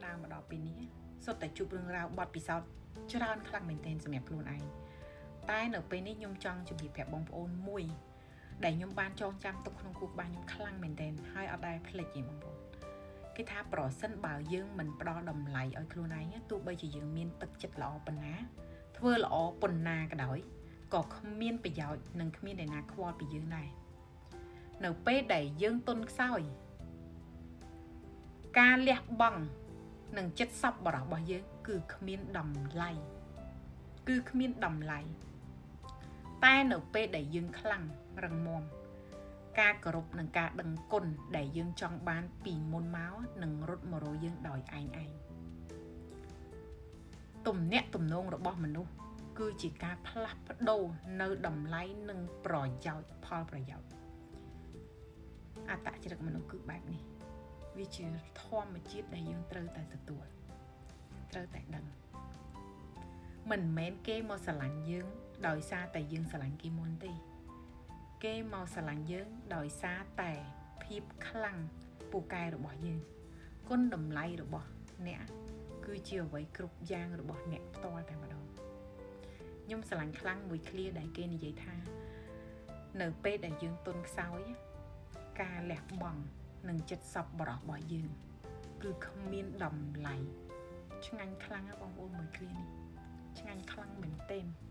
ដើរមកដល់ពេលនេះសុទ្ធតែជួបរឿងរ៉ាវបទពិសោធន៍ច្រើនខ្លាំងមែនទែនសម្រាប់ខ្លួនឯងតែនៅពេលនេះខ្ញុំចង់ជម្រាបប្រាប់បងប្អូនមួយដែលខ្ញុំបានចងចាំទុកក្នុងខួរក្បាលខ្ញុំខ្លាំងមែនទែនហើយអត់ដែលភ្លេចទេបងប្អូនគេថាប្រសិនបើយើងមិនផ្ដល់តម្លៃឲ្យខ្លួនឯងទោះបីជាយើងមានទឹកចិត្តល្អប៉ុណ្ណាធ្វើល្អប៉ុណ្ណាក៏ដោយក៏គ្មានប្រយោជន៍និងគ្មានអ្នកណាខ្វល់ពីយើងដែរនៅពេលដែលយើងទន់ខ្សោយការលះបង់និងចិត្តសប្បុរសរបស់យើងគឺគ្មានតម្លៃគឺគ្មានតម្លៃតែនៅពេលដែលយើងខ្លាំងរឹងមាំការគោរពនិងការដឹងគុណដែលយើងចង់បានពីមុនមកនឹងរត់មករកយើងដោយឯងឯងទំនាក់ទំនងរបស់មនុស្សគឺជាការផ្លាស់ប្ដូរនៅតម្លៃនិងប្រយោជន៍ផលប្រយោជន៍អត្តចរិតមនុស្សគឺបែបនេះវាជាធម្មជាតិដែលយើងត្រូវតែទទួលត្រូវតែដឹងមិនមែនគេមកស្រឡាញ់យើងដោយសារតែយើងស្រឡាញ់គេមុនទេគេមកស្រឡាញ់យើងដោយសារតែភាពខ្លាំងពូកែរបស់យើងគុណតម្លៃរបស់អ្នកគឺជាអ្វីគ្រប់យ៉ាងរបស់អ្នកផ្ទាល់តែម្ដងខ្ញុំស្រឡាញ់ខ្លាំងមួយឃ្លាដែលគេនិយាយថានៅពេលដែលយើងទន់ខ្សោយការលះបង់និងចិត្តសប្បុរសរបស់យើងគឺគ្មានតម្លៃឆ្ងាញ់ខ្លាំងណាស់បងប្អូនមួយឃ្លានេះឆ្ងាញ់ខ្លាំងមែនទែន។